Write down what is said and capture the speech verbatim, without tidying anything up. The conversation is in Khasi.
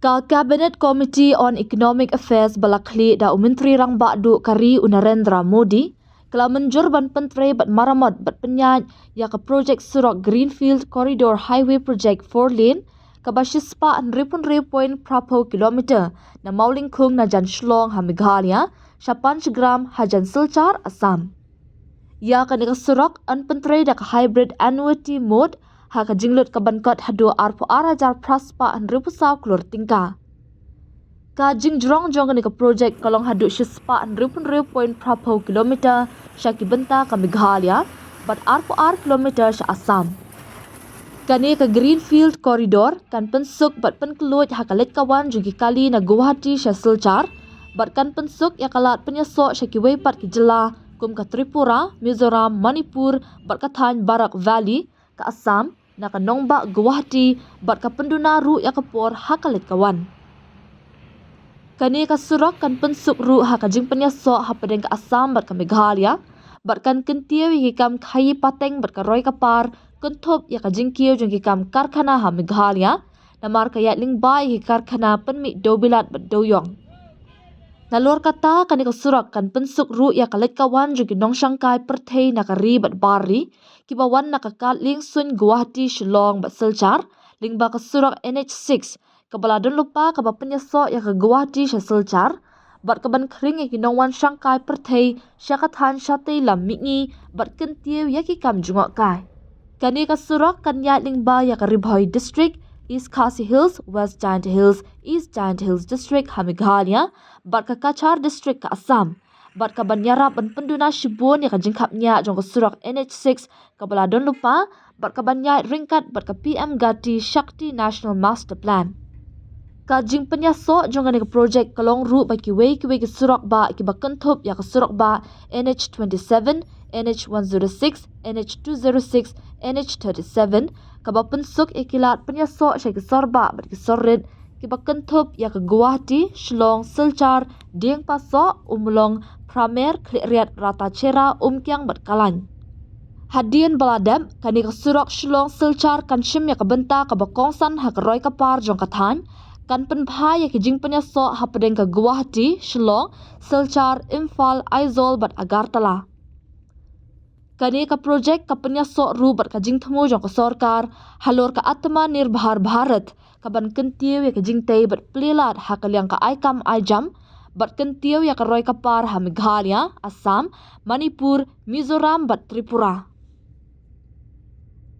Ka Cabinet Committee on Economic Affairs ba la khlieh da u Myntri Rangbah Duh ka ri u Narendra Modi, ka la mynjur ban pyntrei bad maramot bad pynïaid ïa ka projek surok Greenfield Corridor Highway Project four lane, kaba shispah hynriewphew hynriew point phra phew kilometer na Mawlyngkhung na jan Shillong ha Meghalaya, sha Panchgram ha jan Silchar, Assam. Ïa kane ka surok yn pyntrei da ka hybrid annuity mode ha ka jinglut kaban kot haduh arphew ar hajar phra spah hynriewphew saw klur tyngka. Ka jingjrong jong kane ka projek ka long haduh shispah hynriewphew hynriew point phra phew kilometer sha ki bynta ka Meghalaya bad arphew ar kilometer sha Assam. Kane ka Greenfield Corridor kan pynsuk bad pynkylluid ha ka leit ka wan jong ki kali na Guwahati sha Silchar, bad kan pynsuk ïa ka lad pynïasoh sha kiwei pat ki jylla kum ka Tripura, Mizoram, Manipur bad ka thaiñ Barak Valley ka Assam na ka nongbah Guwahati, bad ka pynduna ruh ïa ka por ha ka leit ka wan. Kane ka surok kan pynsuk ruh ha ka jingpynïasoh hapdeng ka Assam bad ka Meghalaya, bad kan kyntiew ïa ki kam khaïi pateng bad ka roi ka par, kynthup ïa ka jingkiew jong ki kam karkhana ha Meghalaya, namar ka ïaid lyngba ïa ki karkhana pynmih dewbilat bad dewïong. Nalor kata, kane ka surok kan pynsuk ruh ïa ka leit ka wan jong ki nongshangkai pyrthei na ka ri bad bar ri, kiba wan na ka kad liengsuiñ Guwahati, Shillong bad Silchar, lyngba ka surok N H six, kaba la don lypa kaba pynïasoh ïa ka Guwahati sha Silchar, bad kaban khring ïa ki nongwan shangkai pyrthei sha ka thaiñ shatei lam mihngi, bad kyntiew ïa ki kam jngohkai. Kane ka surok kan ïaid lyngba ïa ka Ri Bhoi District, East Khasi Hills, West Jaintia Hills, East Jaintia Hills District ha Meghalaya, bad ka Cachar District ka Assam, bad kaban ïarap ban pynduna shibun ïa ka jingkhapngiah jong ka surok N H six kaba la don lypa, bad kaban ïaid ryngkat bad ka P M Gati Shakti National Master Plan. Ka jingpynïasoh jong kane ka projek ka long ruh ba kiwei kiwei ki surok bah kiba kynthup ïa ka surok bah N H twenty-seven, N H one zero six, N H two zero six, N H thirty-seven, kaba pynsuk ïa ki lad pynïasoh sha ki sor bah bad ki sor rit, kiba kynthup ïa ka Guwahati, Shillong, Silchar, Diengpasoh, Ummulong, Pramer, Khliehriat, Ratacherra, Umkiang bad Kalain. Hadien ba la dep, kane ka surok Shillong Silchar kan shim ïa ka bynta kaba kongsan ha ka roi ka par jong ka thaiñ, kan pynbha ïa ki jingpynïasoh hapdeng ka Guwahati, Shillong, Silchar, Imphal, Aizawl bad Agartala. Kane ka projek ka pynïasoh ruh bad ka jingthmu jong ka sorkar halor ka Atmanirbhar Bharat, kaban kyntiew ïa ka jingtei bad plie lad ha ka liang ka ai kam ai jam, bad kyntiew ïa ka roi ka par ha Meghalaya, Assam, Manipur, Mizoram bad Tripura.